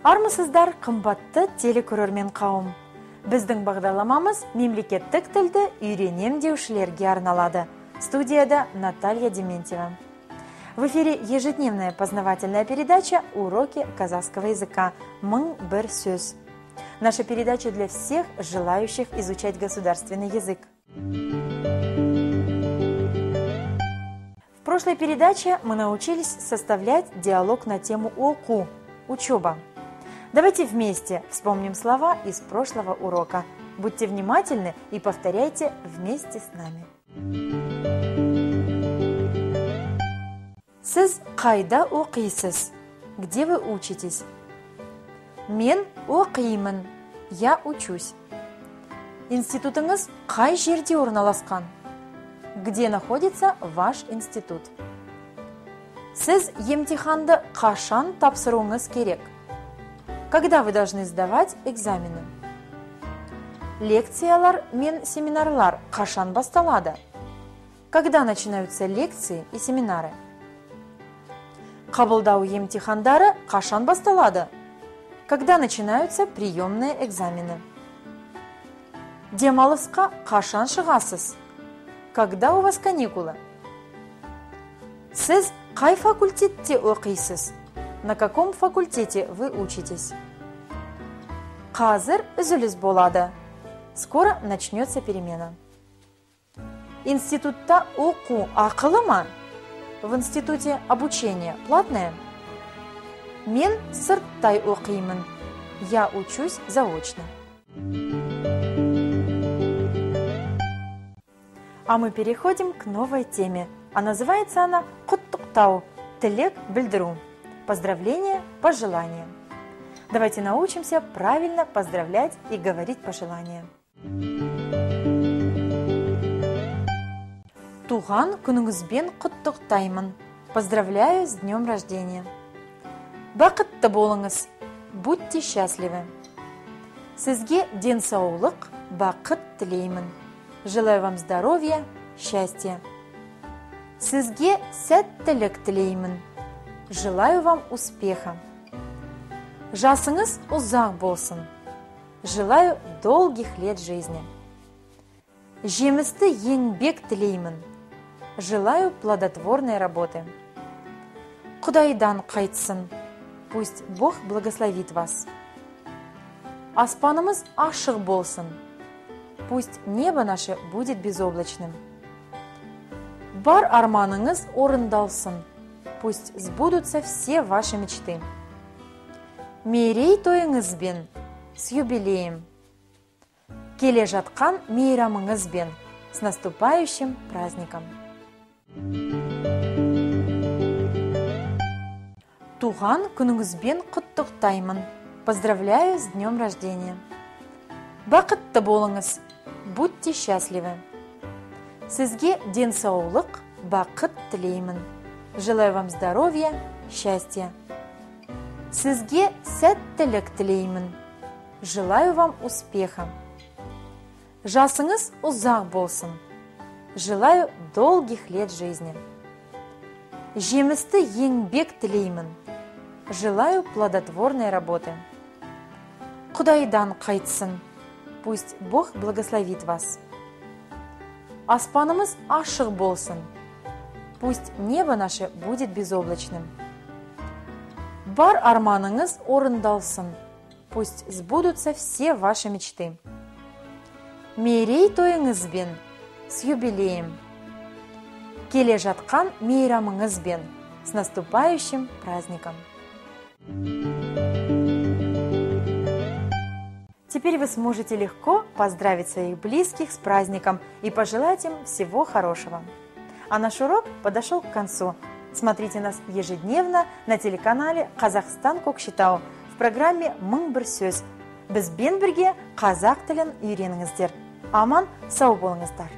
Армысыздар, қымбатты телекөрермен қауым. Біздің бағдарламамыз мемлекеттік тілді үйренем деушілерге арналады. Студияда Наталья Дементьева. В эфире ежедневная познавательная передача «Уроки казахского языка. Мың бір сөз». Наша передача для всех желающих изучать государственный язык. В прошлой передаче мы научились составлять диалог на тему «Оқу» – учеба. Давайте вместе вспомним слова из прошлого урока. Будьте внимательны и повторяйте вместе с нами. Сіз қайда оқисыз? Где вы учитесь? Мен оқимын. Я учусь. Институтыңыз қай жерде орналасқан? Где находится ваш институт? Сіз емтиханды қашан тапсыруыңыз керек? Когда вы должны сдавать экзамены? Лекциялар мен семинарлар қашан басталады? Когда начинаются лекции и семинары? Қабылдау емтихандары қашан басталады? Когда начинаются приемные экзамены? Демалысқа қашан шығасыз? Когда у вас каникулы? Сіз қай факультетте оқисыз? На каком факультете вы учитесь? Қазір үзіліс болады. Скоро начнется перемена. Институтта оқу ақылы ма? В институте обучение платное? Мен сырттай оқимын. Я учусь заочно. А мы переходим к новой теме. А называется она «Құттықтау, тілек білдіру». Поздравления, пожелания. Давайте научимся правильно поздравлять и говорить пожелания. Туған күніңізбен құттықтаймын. Поздравляю с днем рождения. Бақытты болыңыз. Будьте счастливы. Сізге денсаулық, бақыт тілеймін. Желаю вам здоровья, счастья. Сізге сәттілік тілеймін. Желаю вам успеха. Жасыңыз ұзақ болсын. Желаю долгих лет жизни. Жемісті еңбек тілеймін. Желаю плодотворной работы. Құдайдан қайтсын. Пусть Бог благословит вас. Аспанымыз ашық болсын. Пусть небо наше будет безоблачным. Бар арманыңыз орындалсын. Пусть сбудутся все ваши мечты. Мерейтойыңызбен, с юбилеем. Келе жатқан мейрамыңызбен, с наступающим праздником. Туған күніңізбен құттықтаймын. Поздравляю с днем рождения. Бақытты болыңыз. Будьте счастливы. Сізге денсаулық, бақыт тілеймін. Желаю вам здоровья, счастья. Сізге сәттілік тілеймін. Желаю вам успеха. Жасыңыз ұзақ болсын. Желаю долгих лет жизни. Жемісті еңбек тілеймін. Желаю плодотворной работы. Құдайдан қайтсын. Пусть Бог благословит вас. Аспанымыз ашық болсын. Пусть небо наше будет безоблачным. Бар арманыңыз орындалсын. Пусть сбудутся все ваши мечты. Мерейтойыңызбен, с юбилеем. Келе жатқан мейрамыңызбен, с наступающим праздником. Теперь вы сможете легко поздравить своих близких с праздником и пожелать им всего хорошего. А наш урок подошел к концу. Смотрите нас ежедневно на телеканале «Қазақстан Көкшетау» в программе «Мың бір сөз». Бізбен бірге қазақ тілін үйреніңіздер. Аман, сау болыңыздар!